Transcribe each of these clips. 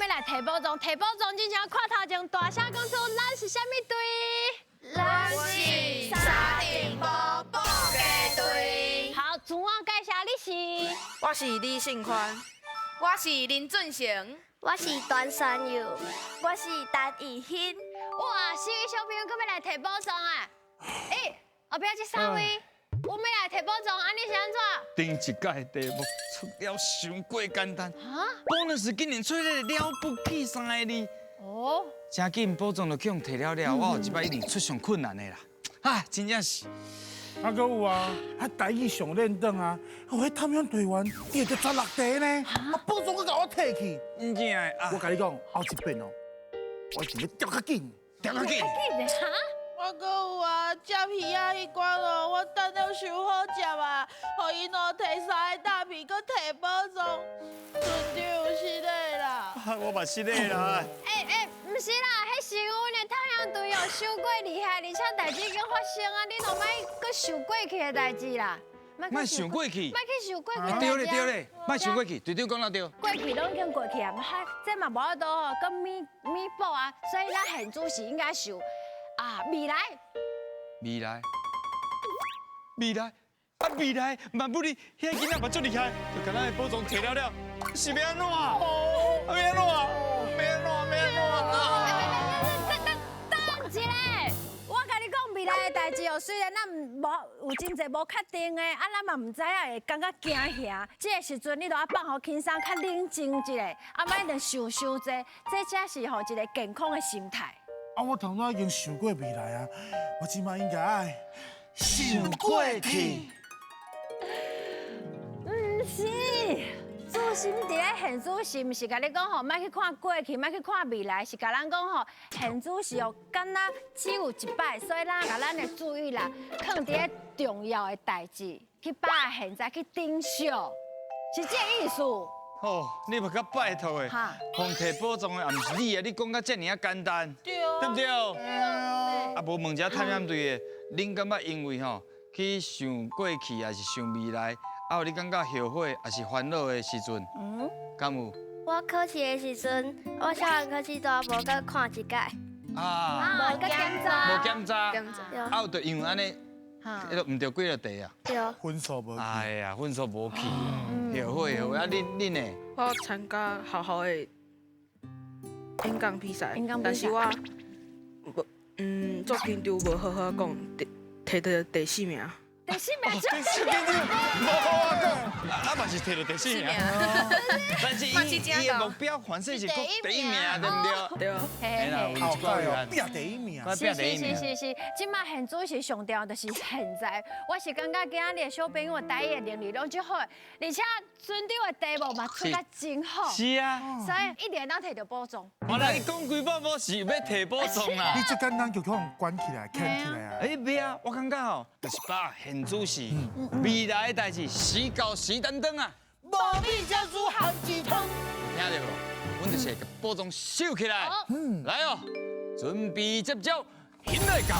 欲來提寶藏，提寶藏之前看頭前大聲講出，咱是啥物隊？咱是三重埔寶家隊。好，自我介紹，你是？我是李信寬，我是林俊成，我是段山佑，我是陳怡欣。哇，四位小朋友閣欲來提寶藏啊！欸，後壁這三位，阮欲來提寶藏，啊你是按怎？頂一屆題目出了傷過簡單，bonus 竟然出咧了不起三个字。哦，真緊寶藏就去予提了了，我後一擺一定出上困難的啦。啊，真正是。啊，閣有啊，啊，台語上練轉啊，哦，彼探險隊員伊會得十六題呢，啊，寶藏閣共我提去。真正的啊。我共你講，後一遍哦，我是欲著較緊，著較緊。哈？我閣有啊，接魚仔彼關哦，我等了傷好接啊，予𪜶哦提三个大片，閣提寶藏，船長失禮啦。我嘛失禮啦。欸欸，毋是啦，彼是阮的探險隊哦，傷過厲害，而且代誌已經發生啊，你都莫閣想過去的代誌啦。莫想過去，莫去想過去。對咧對咧，莫想過去，隊長講得對。過去攏已經過去啊，這嘛無法度吼，閣彌彌補啊，所以咱現主時應該想啊未來。未來，未來，啊未來，萬不利，遐囡仔嘛足厲害，就共咱的寶藏提了了，是欲按怎？啊欲按怎？欲按怎？欲按怎？等等等一下，我共你講未來的代誌哦，雖然咱無有真濟無確定的，啊，咱嘛毋知影會感覺驚嚇。這个時陣你都愛放予輕鬆，較冷靜一下，啊，莫一定想傷濟，這才是吼一个健康的心態。啊，我頭拄已經想過未來啊，我這擺應該愛想過去。毋是，主心佇咧現主時，毋是共你講吼，莫去看過去，莫去看未來，是共咱講吼，現主時哦，敢若只有一擺，所以咱共咱的注意力囥佇咧重要的代誌，去把現在去珍惜，是這个意思。哦，你嘛較拜託的，予提寶藏的也毋是你啊，你講甲遮爾仔簡單，對毋對？啊，無問一下探險隊的，恁感覺因為吼去想過去，還是想未來，啊，予你感覺後悔，還是煩惱的時陣？敢有？我考試的時陣，我寫完考試都無閣看一擺。啊，無檢查，無檢查，啊，就因為按呢，彼個毋著幾落題啊？對。分數無去。哎呀，分數無去，後悔後悔。啊，恁呢？我參加學校的演講比賽，但是我無，做緊張無好好講，提到第四名。第四名，第四名，無好好講，啊嘛是提到第四名。但是伊伊的目標反正是講第一名，對毋對？對。嘿啦，後蓋哦，拼第一名。是是是是是，這擺現主時上重要就是現在。我是感覺今仔日的小朋友台語的能力攏足好，而且船長的題目嘛出得真好。是啊。所以一定會當提著寶藏。我來你講規擺寶是欲提寶藏啦。你這簡單就去予關起來、牽起來啊！欸，袂啊，我感覺吼，就是把現主時未來的代誌，時到時擔當啊！無米醬煮番薯湯。聽著無？阮就是會寶藏收起來。來哦，準備接招，現來到。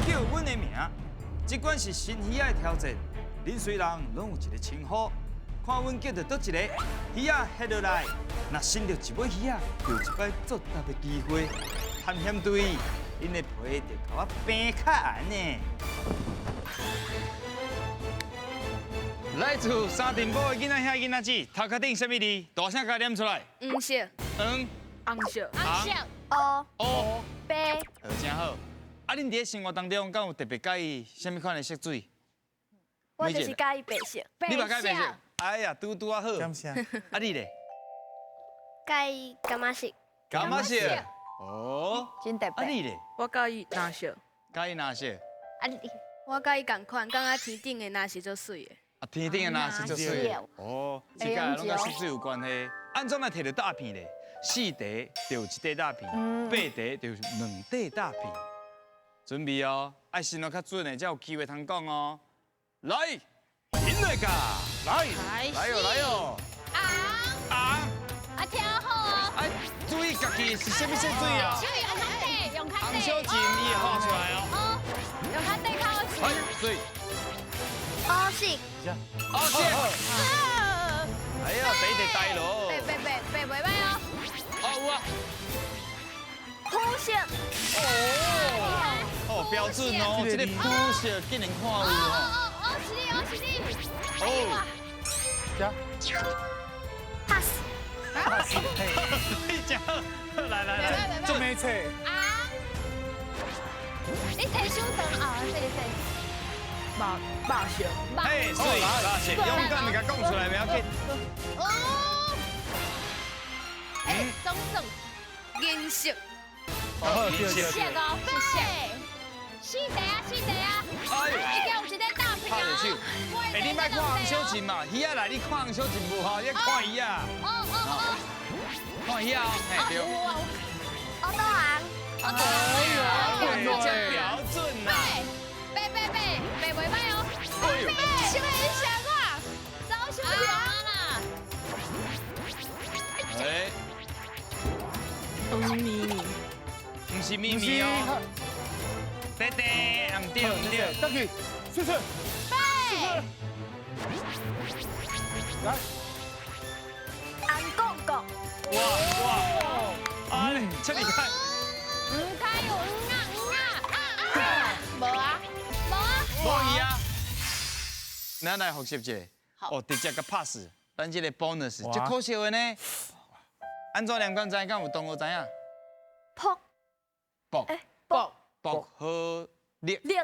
叫阮的名，這款是新魚仔的挑戰。恁雖人攏有一个稱呼，看阮叫著佗一個魚仔翕落來，若伸著一尾魚仔，就有一擺作答的機會。探險隊，恁的皮就共我平較絚呢。來自三重埔的囡仔兄囡仔姊，頭殼頂啥物字？大聲共念出來。黃色。黃。紅色。紅色。烏。烏。白。好，真好。啊，恁佇咧生活當中，敢有特別佮意啥物款的色水？我就是佮意白色。你嘛佮意白色？哎呀，拄拄仔好。感謝。啊，你咧？佮意柑仔色。柑仔色。哦。真特別。啊，你咧？我佮意藍色。佮意藍色。啊，你？我佮意仝款，感覺天頂的藍色足媠的。啊，天頂的藍色足媠的。哦，這個攏佮色水有關係。按怎來提著詐騙咧？四題就有一塊詐騙，八題就有兩塊詐騙。準備哦，愛心路較準的，才有機會通講哦。來，現來㗎，來，來哦，來哦。紅。紅。啊，聽好哦。哎，注意家己是啥物色水啊？手用較短，用較短。紅小錢你會畫出來哦。哦，用較短較好吃。來，水。烏色。烏色。哎呀，第一題大咯。白白白袂歹哦。哦，有啊。肤色。哦，标准哦，这个肤色竟然看有哦。哦哦，是你，哦是你。哦。加。 pass。 pass。你讲，来来来，做咩册？啊。你提手长啊，这个这。肉肉色。嘿，水肉色，勇敢的共讲出来，不要紧。哦。哎，总总。颜色。哦，颜色。色哦，是色。四题啊，四题啊。哎。已经有一个大片啊。哎，你莫看红小琴嘛，鱼仔来你看红小琴无效，你看鱼仔。哦哦哦。看鱼仔哦，嘿对。乌豆红。哎呦，这标准呐。白白白白袂歹哦。白，什么影响啊？走什么啊啦？哎。黄咪咪。不是咪咪哦。对对，唔对唔对。等去，试试。白。来。红公公。哇哇！啊，这里看。唔该有啊啊啊！无啊，无啊。无去啊。咱来复习一下。哦，直接共 pass，咱这个 bonus，足可惜的呢。按怎念敢知？敢有同学知影？朴。薄。薄。薄荷绿。绿。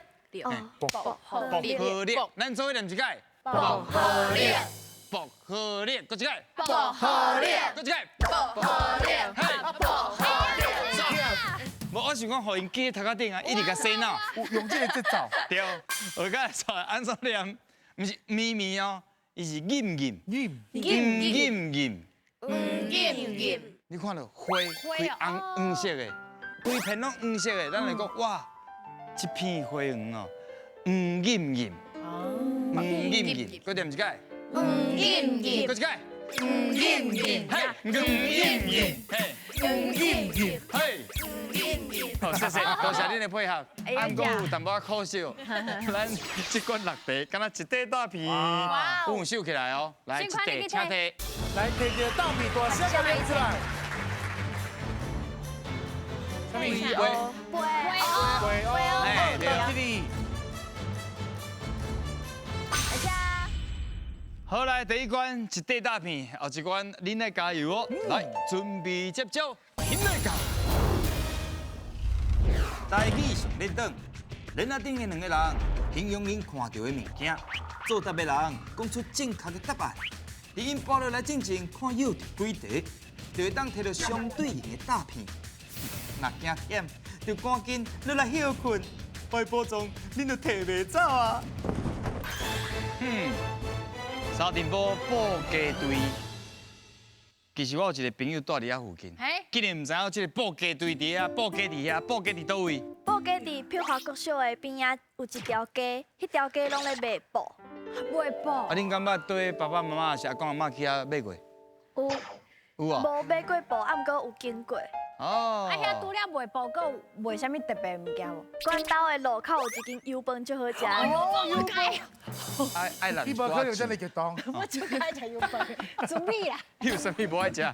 薄薄荷绿。咱做伙念一摆。薄荷绿。薄荷绿，阁一摆。薄荷绿。阁一摆。薄荷绿。嘿。薄荷绿。无，我想讲，予𪜶记头壳顶啊，一直共洗脑。用这个节奏。对，我刚才说按怎念？毋是咪咪哦，伊是吟吟。吟。吟吟吟。吟吟。你看到花开红黄色的，规片拢黄色的，咱来讲哇，这片花园哦，黄吟吟。黄吟吟，阁念一摆。黄吟吟。阁一摆。黄吟吟。嘿，黄吟吟。嘿，黄吟吟。嘿。好，谢谢，多谢恁的配合。啊，毋过有淡薄仔可惜，咱这关六题，敢若一块大片，有收起来哦。来，一块，请提。来，提一个大片，大声共念出来。啥物？背背哦，哎，对。好，来第一关一块大片，后一关恁爱加油哦。来，准备接招，起来加。台语上咧转，链仔顶的两个人形容𪜶看到的物件，作答的人讲出正确的答案。伫𪜶跋落来进前，看有几题，就会当提著相对应的大片。若惊险，就赶紧落来歇睏，歹宝藏恁就提袂走啊！三重埔布家队。其实我有一个朋友住伫遐附近，竟然毋知影这个布家队伫遐，布家伫遐，布家伫佗位？布家伫朴华国小的边仔有一条街，彼条街拢咧卖布。卖布。啊，恁敢捌缀爸爸妈妈，抑是阿公阿嬷去遐买过？有。有啊。无买过布，啊，毋过有经过。哦。啊，遐除了卖布，阁有卖啥物特别物件无？关岛的路口有一间油饭足好食。哦，油饭。爱爱人。你无可能这么激动。我最爱食油饭，煮米啦。你有啥物无爱食？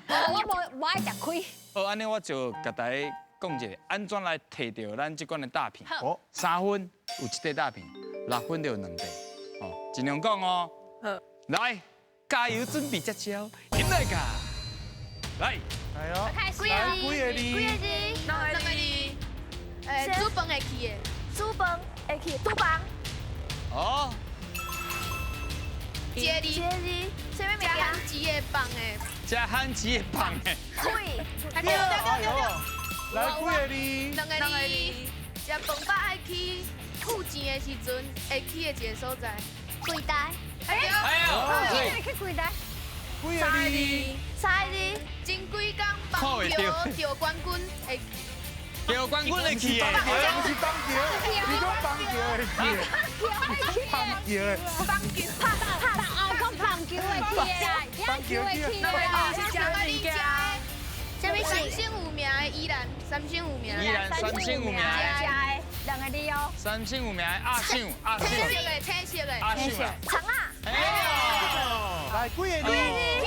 我无爱食亏。好，按呢我就共大家讲一下，按怎来提著咱这款的大片。好。3分有一块大片，6分就有2块。哦，尽量讲哦。好。来，加油，准备接招，起来噶。来。来哦。开始。几个字？几个字？两个字。煮饭会去的。煮饭会去，厨房。哦。一个字。一个字。啥物物件？食番薯的放的。食番薯的放的。对。对对对对。来几个字？两个字。食饭饱爱去付钱的时阵，会去的一个所在。柜台。哎呦。去柜台。几个字？三个字。前几工棒球得冠军会。得冠军会去的，不是棒球，你讲棒球会去的，棒球的，棒球，拍拍啊，讲棒球会去的啦，棒球会去的，是食物件。啥物三星有名的宜兰，三星有名。宜兰三星有名的，两个字哦。三星有名的阿秀，阿秀。青色的，青色的。阿秀。长啊。哎呦，来来几个字？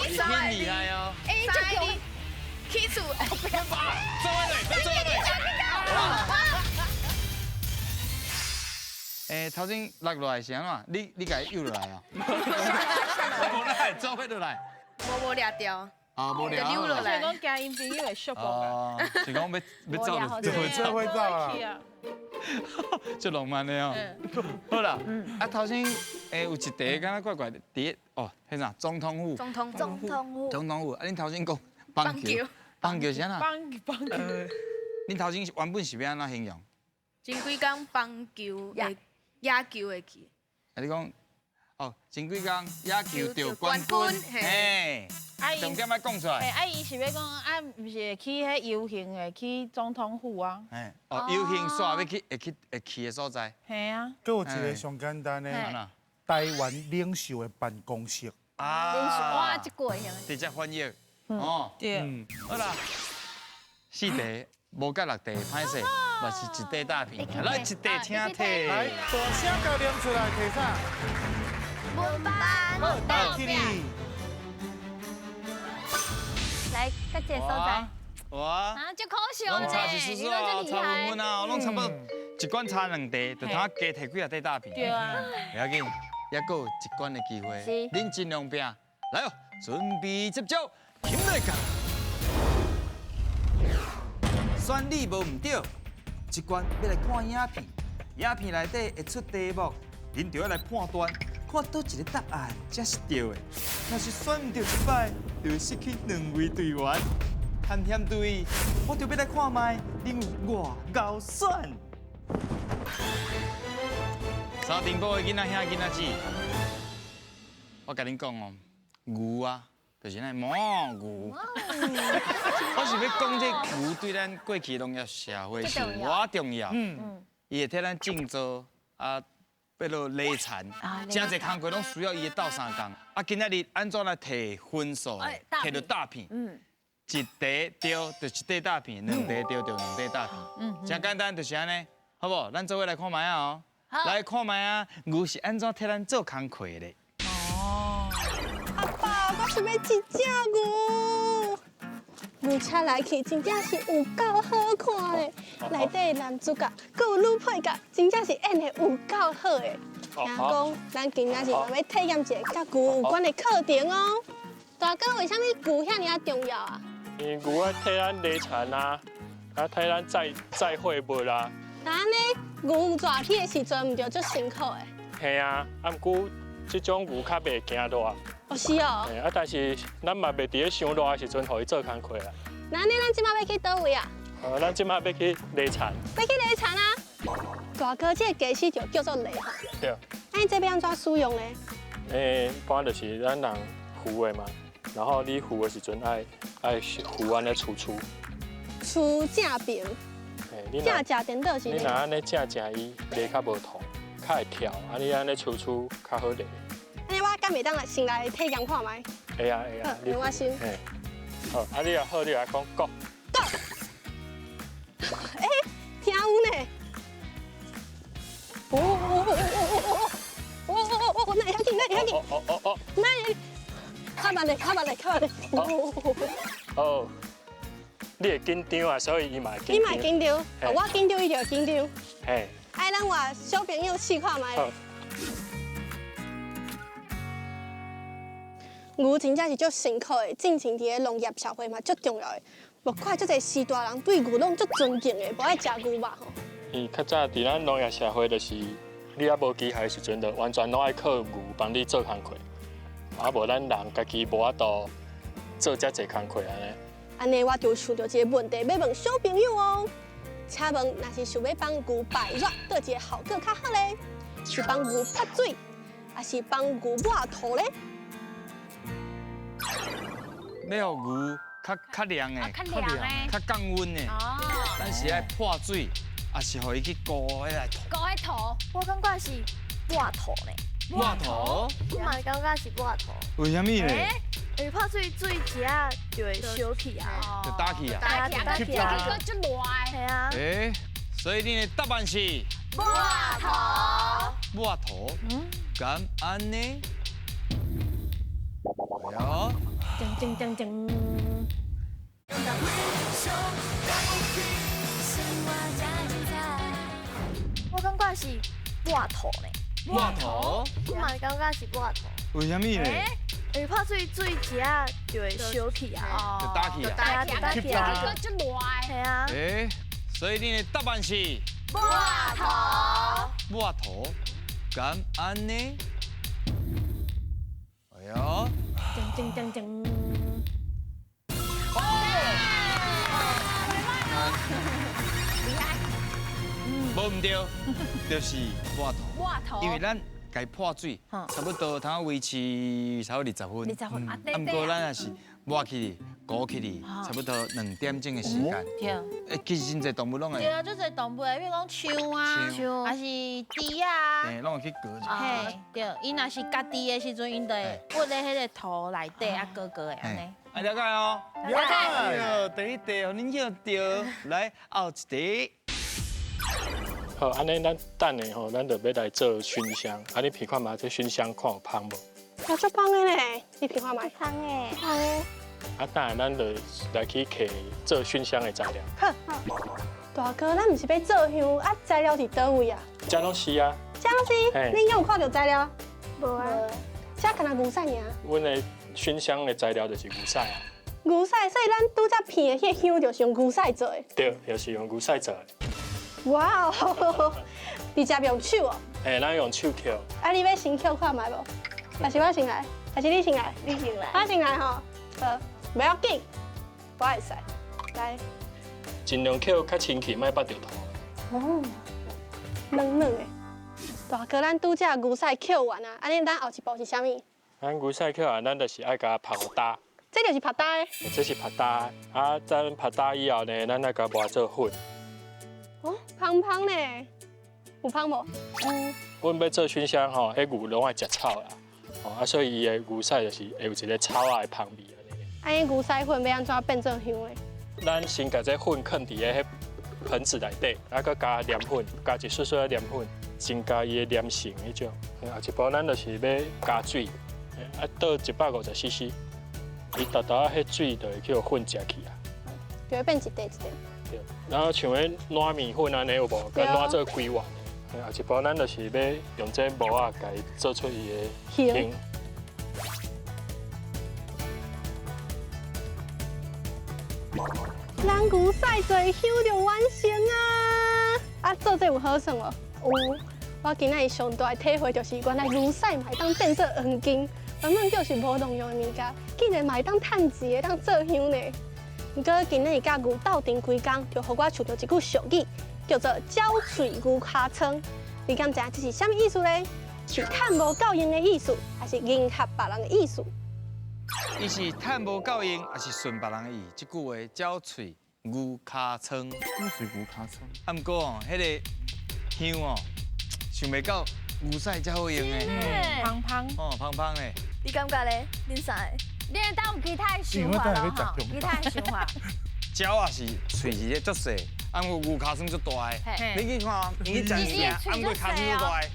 你很厉害哦。三个字，起厝。做来，做来。欸，头先落落来是按怎？你共伊游落来啊？无来，做伙落来。无掠掉。啊，无掠。溜落来。是讲惊𪜶朋友会束缚啊。是讲欲走就做伙走啊。足浪漫的哦。好啦，啊头先有一题敢若怪怪的，伫哦，彼啥总统府。总统总统府。总统府，啊，恁头先讲棒球，棒球是按怎？棒球。恁头先原本是欲按怎形容？前几工棒球会野球会去。啊，你讲哦，前几工野球得冠军，嘿，重点爱讲出来。啊，伊是欲讲啊，毋是会去彼游行，会去总统府啊。嘿，哦，游行煞欲去，会去会去的所在。嘿啊。阁有一个上简单的，台湾领袖的办公室。啊。领袖，哇，这个会晓。直接翻译。哦。对。好啦，四题无佮六题，歹势，嘛是一块大片。来一题请提。来，大声共念出来，提啥？文班。好，带起你。来，搁一个所在。哇。啊，足可惜呢。拢差一丝丝哦，差分分啊，拢差不多一关差两题，就通加提几仔块大片。对啊。不要紧，犹阁有一关的机会。恁尽量拼。来哦，准备接招，起来干。选你无毋对，这关欲来看影片，影片内底会出题目，恁就要来判断，看佗一个答案才是对的。若是选毋对一摆，就会失去两位队员。探险队，我就欲来看觅恁有偌𠢕选。三重埔的囡仔兄囡仔姊，我共恁讲哦，牛啊！就是那母牛，我是欲讲这牛对咱过去农业社会是偌重要。伊会替咱种作啊，变做犁田，真济工课拢需要伊的斗相共。啊，今仔日按怎来提分数？提著大片。一题对就一块大片，两题对就两块大片。真简单，就是按呢，好无？咱做伙来看觅啊哦。来看觅啊，牛是按怎替咱做工课的？阿爸，我想欲一只牛，牛车来去真正是有够好看的，内底男主角，阁有女配角，真正是演得有够好的。听讲，咱今仔日嘛欲体验一个佮牛有关的课程哦。大哥，为啥物牛遐尔仔重要啊？因为牛爱替咱犁田啊，啊替咱载货物啊。那按呢，牛热天的时阵，毋著足辛苦的？嘿啊，啊毋过这种牛较袂惊热。哦，是哦。啊，但是咱嘛袂伫咧伤热的时阵，予伊做工课啦。那按呢，咱这马欲去佗位啊？咱这马欲去犁田。欲去犁田啊？大哥，这个机器就叫做犁吼。对。啊，你这欲按怎使用呢？一般就是咱人扶的嘛，然后你扶的时阵爱扶按呢粗粗。粗正平。正正颠倒是。你若按呢正正伊犁较无痛，较会跳，啊你按呢粗粗较好犁。按呢我敢袂当来先来体验看觅？会啊会啊。好，我先。好，啊你若好，你来讲 Go。 Go。欸，听有呢。哦哦哦哦哦哦哦哦，那会紧，那会紧。哦哦哦。那，较慢咧，较慢咧，较慢咧。哦。你会紧张啊，所以伊嘛会紧张。伊嘛会紧张，我紧张，伊就会紧张。嘿。爱咱换小朋友试看觅。牛真正是足辛苦的，进前伫咧农业社会嘛足重要的。莫怪足济序大人对牛拢足尊敬的，无爱食牛肉吼。伊较早伫咱农业社会，就是你犹无机械的时阵，就完全拢爱靠牛帮你做工课，啊无咱人家己无法度做遮济工课按呢。按呢，我就想著一个问题，欲问小朋友哦。请问，若是想欲帮牛排热，佗一个效果较好咧？是帮牛泼水，抑是帮牛抹涂咧？欲予牛较凉的，较凉的，较降温的。咱是爱泼水，抑是予伊去糊彼个涂？糊彼涂，我感觉是抹涂呢。抹涂？我嘛感觉是抹涂。为啥物咧？因为泼水水一下就会烧起啊，就打起啊，打起啊，阁足热的。系啊。欸，所以恁的答案是抹涂。抹涂？嗯，敢按呢？哎呦！铮铮铮铮。我感觉是抹土呢。抹土？我嘛感觉是抹土。为啥物咧？因为泡水水一下就会烧起啊，就打起啊，就打起啊，就热。系啊。欸，所以恁的答案是抹土。抹土，敢按呢？哎呦！铮铮铮铮。哦！无毋对，就是抹土。抹土。因为咱。共破水，差不多通维持差不多20分。 20分啊，啊，毋过咱也是抹起去、裹起去，差不多2点钟的时间。对。欸，其实真济动物拢会。对啊，足济动物，比如讲象啊，还是猪啊，嘿，拢会去裹。嘿，对，伊若是家己的时阵，𪜶就会挖咧彼个土内底啊，裹裹的按呢。啊，了解哦。了解。第一题，予恁叫著，来后一题。好，按呢，咱等下吼，咱就欲来做熏香。啊，你闻看觅，这熏香看有芳无？啊，足芳的咧，你闻看觅。芳的，芳的。啊，等下咱就来去摕做熏香的材料。好，大哥，咱毋是欲做香，啊，材料伫佗位啊？这拢是啊。这拢是？恁敢有看著材料？无啊。这敢若牛屎尔。阮的熏香的材料就是牛屎啊。牛屎，所以咱拄才闻的彼个香就是用牛屎做的。对，就是用牛屎做的。哇哦！直接用手哦。嘿，咱用手抾。啊，你欲先抾看觅无？还是我先来？还是你先来？你先来。我先来吼。好，不要紧，我会使。来。尽量抾较清气，莫捌著土。哦，软软的。大哥，咱拄才牛屎抾完啊，按呢咱后一步是啥物？咱牛屎抾完，咱就是爱共它曝焦。这就是曝焦的。这是曝焦，啊，咱曝焦以后呢，咱来共磨做粉。哦，芳芳呢？有芳无？有。阮欲做熏香吼，彼牛拢爱食草啦，哦啊，所以伊的牛屎就是会有一个草仔的芳味按呢。啊，彼牛屎粉欲按怎变做香的？咱先共这粉囥伫个彼盆子内底，啊，阁加黏粉，加一细细仔黏粉，增加伊的黏性彼种。后一步咱就是欲加水，啊，倒150 cc，伊沓沓仔彼水就会去予粉食去啊，就会变一块一块。对，然后像彼烂面粉按呢有无？共烂做规碗。后一步咱就是欲用这模仔，共伊做出伊的形。咱牛屎做香就完成啊！啊，做这有好耍无？有。我今仔日上大的体会就是，原来牛屎嘛会当变做黄金，原本就是无路用的物件，竟然嘛会当趁钱，会当做香呢。毋过今仔日佮牛斗阵规工，就予我想著一句俗语，叫做“鸟喙牛尻川”。你敢知影这是啥物意思咧？是趁无够用的意思，还是迎合别人的意思？伊是趁无够用，还是顺别人的意？这句话“鸟喙牛尻川”。鸟喙牛尻川。啊，毋过哦，彼个香哦，想袂到牛屎遮好用的。芳芳。哦，芳芳的。你感觉咧？恁三个？你会当有其他的想法咯吼，其他的想法。鸟仔是喙是咧足细，啊，毋过牛尻川足大的。你去看，伊去食物件，啊，毋过尻川足大的。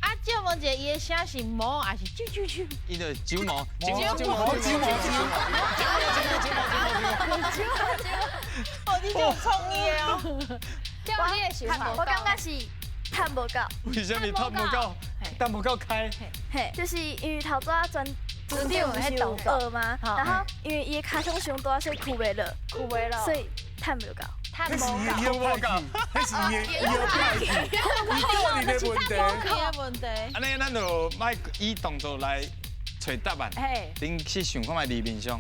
啊，借问一下，伊的声是毛还是啾啾啾？伊就揪毛，揪毛，揪毛，揪毛，揪毛，揪毛，揪毛，揪毛。哦，你真有创意的哦。对，你的想法。我感觉是趁无够。为啥物趁无够？趁无够开？嘿，就是因为头拄仔全。船长毋是有学吗？然后因为伊的尻川伤大，所以囥袂落，囥袂落，所以趁无够，趁无够，彼是伊的腰歹去，伊个人的问题。问题。按呢，咱就莫以动作来揣答案。嘿，恁去想看觅字面上。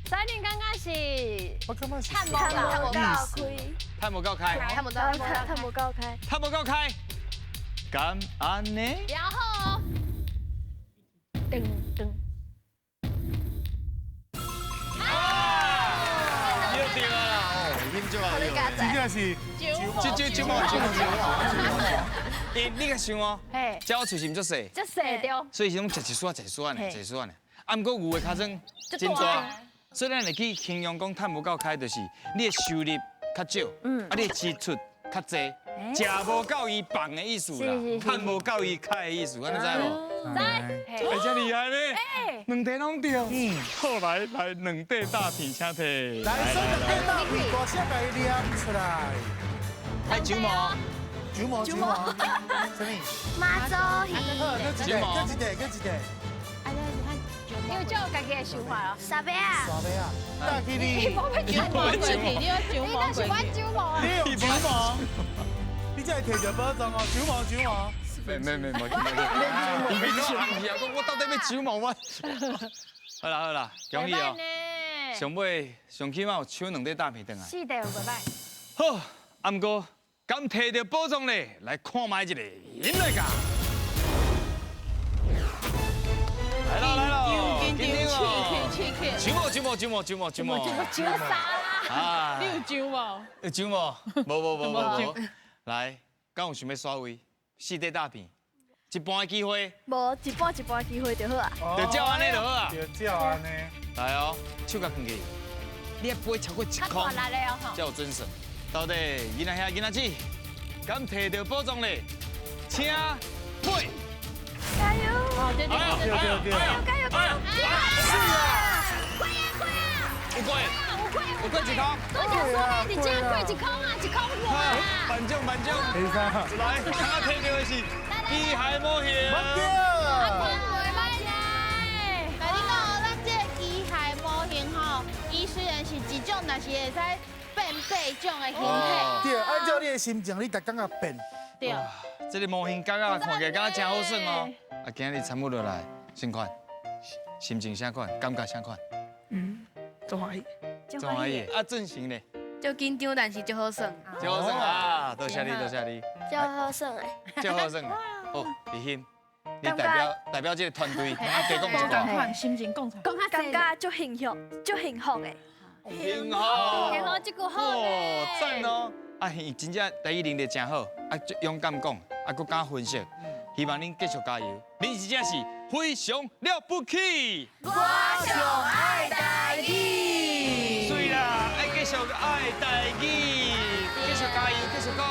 所以恁感觉是？我感觉是趁无够开，趁无够开，趁无够开，趁无够开，趁无够开。敢按呢？然后，噔噔。对啦，哦，啉酒啊，真正是这这毛这毛这毛。欸，你较想哦，鸟喙是毋足细？足细对。所以是拢食一撮一撮呢，一撮呢。啊，毋过牛的尻川真大，所以咱会去形容讲趁无够开，就是你的收入较少，啊，你的支出较济，食无够伊放的意思啦，趁无够伊开的意思，按呢知无？知。欸，遮厉害呢，两块攏對。嗯，好來來，兩塊大片，請提。來，所以兩塊大片，大聲共伊念出來。愛九毛，九毛，九毛，啥物？媽祖魚。好，閣一塊，閣一塊，閣一塊。你有照家己的想法哦。沙貝啊。沙貝啊。大起你。你無欲九毛過去，你要九毛過去。你九毛啊。你用九毛。你才會提著寶藏哦，九毛九毛。沒沒沒沒，沒沒啊！我到底欲九毛我？好啦好啦，恭喜哦！上尾上起碼有搶兩塊大片轉來。四塊有袂歹。好，啊毋過敢提著寶藏咧，來看覓一个，引來噶。來咯來咯，緊張哦！九毛九毛九毛九毛九毛。九啥啦？啊！你有九毛？有九毛？無無無無無。來，敢有想欲刷位？四塊大片，一半的機會。無，一半一半機會就好啊。就照按呢就好啊。就照按呢。來哦，手共囥起，你愛飛超過一空，才有準算。到底囡仔兄囡仔姊，敢提著寶藏咧？請飛！加油！對對對對對！加油加油加油！是啊！過啊過啊！有過，有過有過一空。多謝說你真過一空啊，一空半啊！頒獎頒獎！來，剛剛提著的是機械模型。阿坤袂歹呢。來，你講咱這個機械模型吼，伊雖然是一種，但是會使變八種的形體。對，按照你的心情，你逐工共變。對。這個模型角仔看起來敢若真好耍哦。啊，今日參與落來，啥款？心情啥款？感覺啥款？嗯，足歡喜。足歡喜。啊，進行咧？足緊張，但是足好耍。足好耍啊！多謝你，多謝你。足好耍的。足好耍。好，李欣，你代表這個團隊，啊，加講一寡。心情講出來。感覺足幸福，足幸福的。幸福。幸福這句好哦，讚哦！啊，伊真正台語能力真好，啊，足勇敢講，啊，閣敢分析。希望恁繼續加油，恁真正是非常了不起。我上愛台語。水啦，愛繼續愛台語，繼續加油，繼續講。